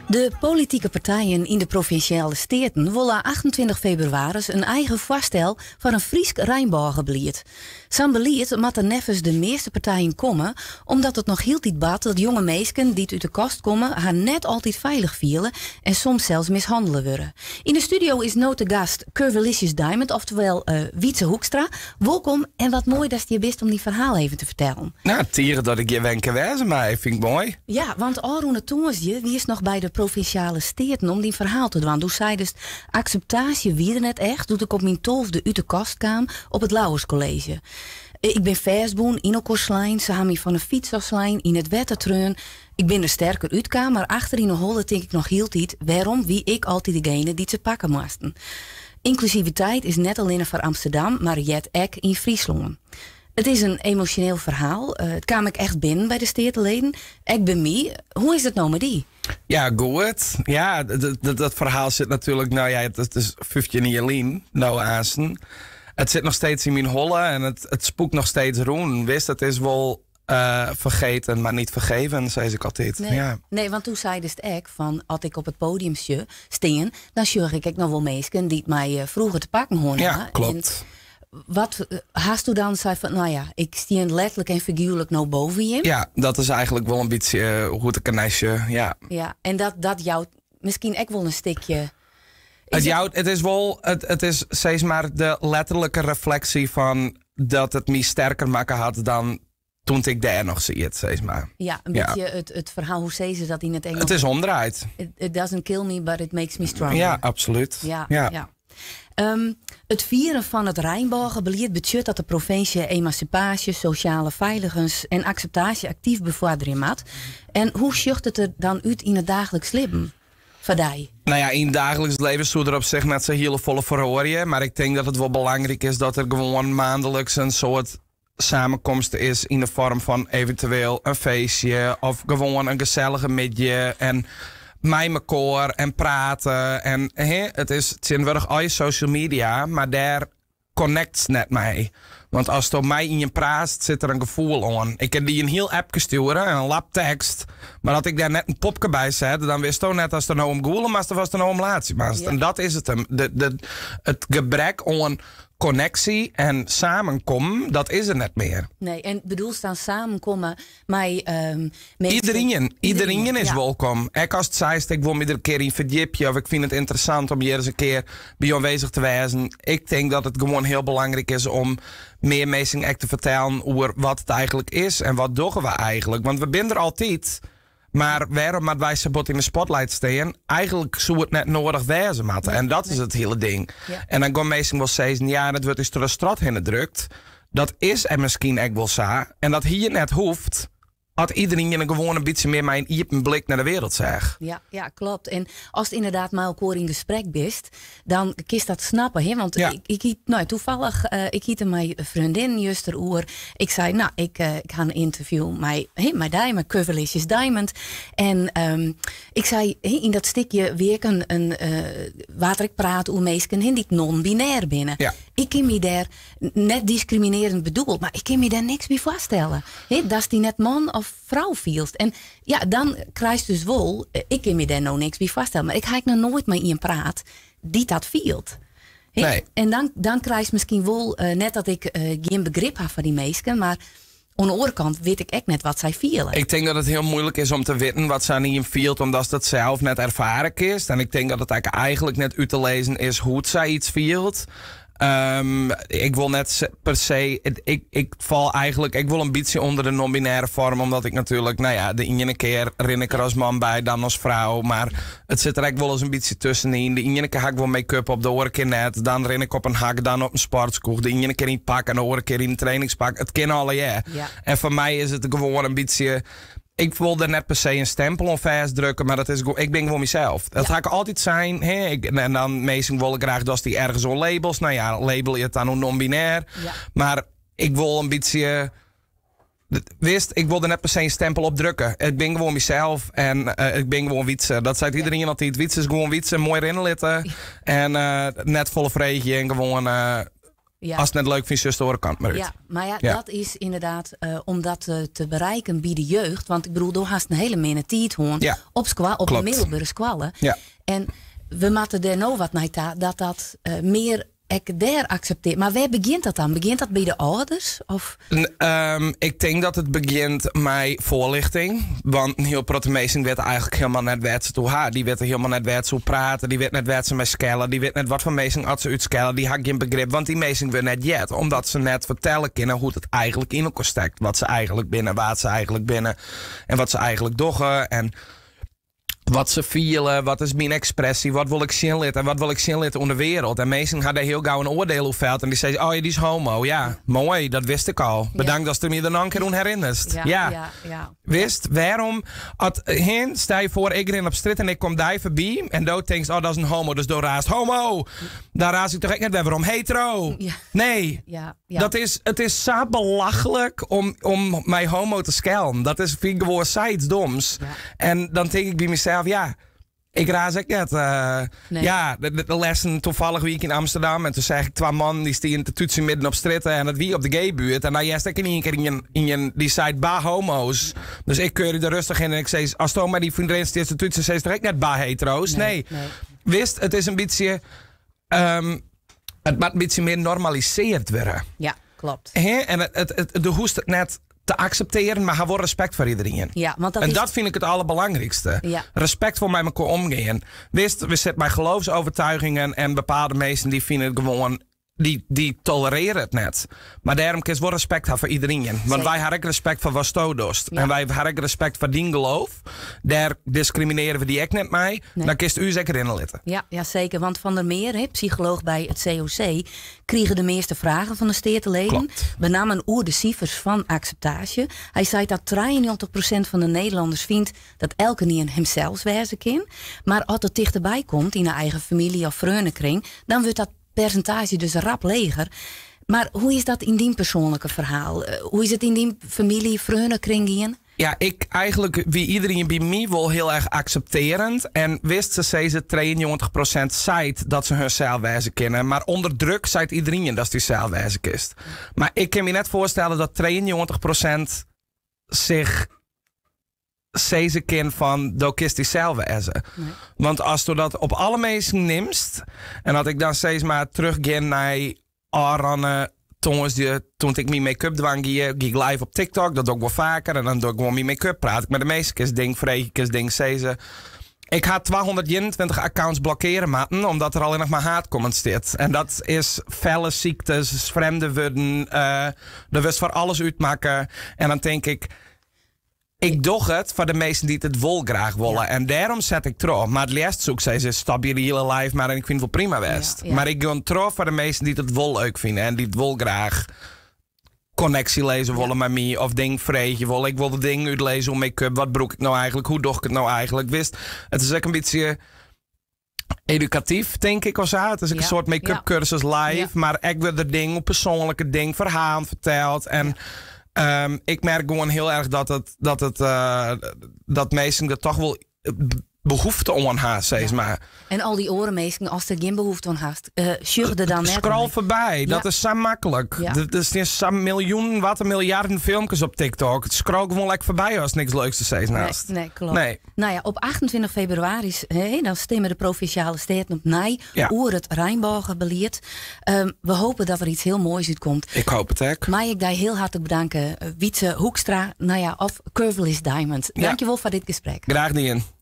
De politike partijen yn de Provinsjale Steaten wolle 28 febrewaris in eigen foarstel foar in Frysk reinbôgebelied. Sa'n belied moat der neffens de measte partijen komme, omdat it noch hieltyd bart dat jonge minsken dy't út de kast komme har net altyd feilich fiele en soms sels mishannele wurde. Yn de studio is no te gast Curvalicious Diamond, oftewol Wietze Hoekstra. Wolkom en wat moai datst hjir bist om dyn ferhaal even te fertellen. Nou, tige dat ik hjir wer wêze mei, fyn ik moai. Ja, want ôfrûne tongersdei wiest noch by de Provinsjale Steaten om dyn ferhaal te dwaan. Doe seidest, akseptaasje wie der net echt doe't ik op myn tolfde út de kast kaam op it Lauwers College. Ik bin fêstbûn, yn elkoar slein, se ha my fan 'e fyts ôfslein, yn it wetter treaun. Ik bin der sterker útkaam, mar achter yn 'e holle tink ik noch hieltyd, wêrom wie ik altyd degene dy't se pakke moasten? Ynklusiviteit is net allinne foar Amsterdam, mar heart ek yn Fryslân. It is in emosjoneel ferhaal. It kaam ek echt binnen by de steateleden. Ek by my. Hoe is it no mei dy? Ja, goed. Ja, dat ferhaal sit natuerlik, no ja, it is 15 jier lyn, no aansten. It sit noch steeds yn myn holle en it spûkt noch steeds rûn. Witst, it is wol vergeten, maar niet vergeven, sis ik altyd. Nee, ja. Nee, want doe seidest ek fan as ik op it podium stean, dan sjoch ik ek noch wol minsken dy't my froeger te pakken hân Ja, ha. klopt. En wat hasto dan sei fan, no ja, ik stean letterlik en figuerlik no boven jim? Ja, dat is eigentlik wol in bytsje hoe't ik dernei sjoch, ja. Ja, en dat jout miskien ek wol in stikje. It jout, it is wol, it is sis mar de letterlike refleksje fan dat it my sterker makke hat dan doe't ik dêr noch siet, sis mar. Ja, in bytsje it ferhaal, hoe sizze se dat yn it Ingelsk? It is omdraaid. It doesn't kill me, but it makes me stronger. Ja, absolút. It fieren fan it reinbôgebelied betsjut dat de provinsje emansipaasje, sosjale feiligens en akseptaasje aktyf befoarderje moat. En hoe sjocht it der dan út yn it daagliks libben foar dy? Nou ja, yn it daagliks leven soe der op sich net sa hiele folle feroarje. Mar ik tink dat it wol belangryk is dat der gewoan maandelijks in soart samenkomst is yn de foarm fan eventueel in feestje of gewoan in gesellige middei en mei mekoar en prate. En hè, it is tsjintwurdich al je social media, mar dêr connectst net mei. Want asto mei ien praatst, sit der in gefoel oan. Ik kin dy in hiel appke stjoere, in lap tekst, mar as ik dêr net in popke by set, dan witsto net ast der no om gûle moatst of ast der no om laitsje moatst. En dat is it him. It gebrek oan konneksje en samenkommen, dat is der net mear. Nee, en bedoelst dan samenkomme mei minsken? Iderien, iderien is wolkom. Ek ast seist, ik wol my der in kear yn ferdjipje of ik fyn it ynteressant om hjir ris in kear by oanwêzich te wêzen. Ik tink dat it gewoan hiel belangryk is om mear minsken ek te fertellen oer wat it eigentlik is en wat dogge we eigentlik. Want we binne der altyd. Mar wêrom moatte wy sa bot yn de spotlight stean? Eigentlik soe it net noadich wêze moatte. En dat is it hiele ding. En dan gean minsken wol sizzen, ja, dat wurdt ús troch de strot hinne drukt. Dat is er miskien ek wol sa. En dat hie net hoeft as iderien gewoan in bytsje mear mei in iepen blik nei de wereld seach. Ja, klopt. En ast ynderdaad mei elkoar yn gesprek bist, dan kinst dat snappe. Hè? Want ik hie, no, tafallich, ik hie it der mei freondinnen juster oer. Ik sei, no, ik ha in ynterview mei, hè, mei dy, mei Curvalicious Diamond. En ik sei, hè, yn dat stikje wie ek in waard der ek praat oer minsken, hè, dy't non-binêr binne. Ik kin my dêr net diskriminearjend bedoeld, mar ik kin my dêr niks by foarstelle. Hè, datst dy net man of frou fielst. En ja, dan krijst dus wol, ik kin my dêr no niks by foarstelle, mar ik ha ek noch noait mei ien praat dy't dat fielt. Hè? Nee. En dan krijst miskien wol, net dat ik gjin begrip ha foar dy minsken, mar oan de oare kant wit ik ek net wat sy fiele. Ik tink dat it hiel muoilik is om te witten wat sa'n ien fielt, omdatst dat sels net erfare kinst. En ik tink dat it ek eigentlik net út te lizzen is hoe't sayts fielt. Ik wol net per se, ik fal eigentlik ek wol in bytsje ûnder de non-binêre foarm, omdat ik natuerlik, no ja, de iene kear rin ik der as man by, dan as frou, mar it sit der ek wolris in bytsje tuskenyn. De iene kear ha ik wol make-up op, de oare kear net. Dan rin ik op in hak, dan op in sportskoech. De iene kear yn pak en de oare kear yn in trainingspak. It kin allegear. En foar my is it gewoan in bytsje, ik wol der net per se in stempel oan fêstdrukke, mar dat is, ik bin gewoan mysels. Dat ha ik altyd sein. Hè? En dan minsken wolle graach datst dy ergens oan labelst. No ja, label je it dan oan non-binêr. Mar ik wol in bytsje, witst, ik wol der net per se in stempel op drukke. Ik bin gewoan mysels en ik bin gewoan Wietse. Dat seit iderien altyd. Wietse is gewoan Wietse. Moai rinne litte. En net folle freegje en gewoan. Ja. Ast it net leuk fynst, sjochst de oare kant mar út. Ja, mar ja, dat is ynderdaad om dat te bereiken by de jeugd. Want ik bedoel, do hast in hiele minne tiid hân op skoalle, op de middelbere skoalle. Ja. En we moatte dêr no wat nei ta, dat dat mear ek dêr akseptearre. Mar wêr begjint dat dan? Begjint dat by de âlders? Of? Ik tink dat it begjint mei foarljochting. Want in hiel protte minsken witte eigentlik hielendal net wêr't se it oer ha. Dy witte hielendal net wêr't se oer prate. Dy witte net wêr't se mei skelle. Dy witte net wat foar minsken at se útskelle. Dy ha gjin begrip, want dy minsken wurde net heard. Omdat se net fertelle kinne hoe't it eigentlik yn elkoar stekt. Wat se eigentlik binne, wa't se eigentlik binne en wat se eigentlik dogge. En wat se fiele, wat is myn ekspresje, wat wol ik sjen litte en wat wol ik sjen litte oan de wereld. En minsken ha dêr hiel gau in oardiel oer feld en dy sizze, oh ja, dy is homo. Ja, moai, dat wist ik al. Bedankt datst my der noch in kear oan herinnerst. Ja, ja. Witst, wêrom, at, hin, stel je foar, ik rin op strjitte en ik kom dy foarby en do tinkst, oh, dat is in homo, dus do raast homo. Dan raas ik toch ek net wer werom, hetero. Nee. Ja. Dat is, it is sa belachlik om my homo te skellen. Dat is, fyn ik gewoan sayts doms. En dan tink ik by mysels, ja, ik raas ek net. Nee. Ja, de lêsten toevallig wie ik yn Amsterdam en toen seach ik twa mannen dy stienen te tútsjen midden op strjitte en dat wie op de gaybuert. En dan hearst ek yn ien kear ien dy seit bah homo's. Dus ik keur der rêstich yn en ik sis, ast do mei dyn freondin stiest te tútsen, seist toch ek net bah hetero's? Nee, Nee. nee. Witst, it is in bytsje, it moat in bytsje mear normalisearre wurde. Ja, kloppet. Hè? En do hoechst it net te akseptearjen, mar ha wol respekt foar iderien. Ja, want dat En is dat fyn ik it alderbelangrykste. Respektfol mei mekoar omgean. Witst, we sitte mei geloofsovertuigingen en bepaalde minsken dy fine it gewoan, dy tolerearje it net. Mar dêrom kinst wol respekt ha foar iderien. Want wy ha ek respekt foar watsto dochst. En wy ha ek respekt foar dyn geloof. Dêr diskriminearje we dy ek net mei. Nee. Dan kinst ús ek rinne litte. Ja, ja, seker. Want Van der Meer, hè, psycholooch by it COC, krige de measte fragen fan de steateleden. Benammen oer de sifers fan akseptaasje. Hy sei dat 93% fan de Nederlanners fynt dat elkenien himsels wêze kin. Mar as it tichterby komt yn de eigen famylje of freonekring, dan wurdt dat persintaazje dus rap leger. Mar hoe is dat yn dyn persoanlike ferhaal? Hoe is it yn dyn famylje, freonekring gien? Ja, ik eigentlik wie iderien by my wol hiel erch akseptearjend. En witst, se sizze 93% seit dat se harsels wêze kinne. Mar ûnder druk seit iderien datst dysels wêze kinst. Mar ik kin my net foarstelle dat 93% sich sizze kin fan do kinst dysels wêze. Nee. Want ast do dat op alle minsken nimst en as ik dan sis mar teruggean nei ôfrûne tongersdei, doe't ik myn make-up dwaan gie, gie ik live op TikTok. Dat doch ik wol faker. En dan doch ik gewoan myn make-up, praat ik mei de minsken, kinst ding freegje, kinst ding sizze. Ik ha 221 accounts blokkearje moatten, omdat der allinnich mar haatcomments stiet. En dat is felle syktes, frjemde wurden, der wurdst foar alles útmakke. En dan tink ik, ik doch it foar de minsken dy't it wol graach wolle. En dêrom set ik troch. Mar it leafst soe ik sizze, stopje de hiele live mar en ik fyn it wol prima west. Maar ik gean troch foar de minsken dy't it wol leuk fine en dy't wol graach konneksje lizze wolle mei my of ding freegje wolle. Ik wol de dingen útlizze oer make-up. Wat brûk ik no eigentlik? Hoe doch ik it no eigentlik? Witst, it is ek in bytsje edukatyf, tink ik, of sa. It is ek in soart make-up kursus live, mar ek wurde der dingen, persoanlike dingen, ferhalen ferteld. En ik merk gewoan hiel erch dat minsken der toch wol behoefte oan ha, sis mar. En al dy oare minsken, ast der gjin behoefte oan hast, sjoch der dan net Scroll nei. foarby, dat is sa maklik. Der stean sa miljoenen, wat in miljarden filmkes op TikTok. Scroll gewoan lekker foarby ast niks leuks te sizzen hast. Nee, kloppet. Nee. No ja, op 28 febrewaris, hè, dan stimme de provinsjale steaten opnij oer it reinbôgebelied. We hoopje dat der yts hiel moais útkomt. Ik hoopje it ek. Mei ik dy hiel hertlik betanke, Wietse Hoekstra, no ja, of Curveless Diamond. Dankjewol foar dit gesprek. Graach dien.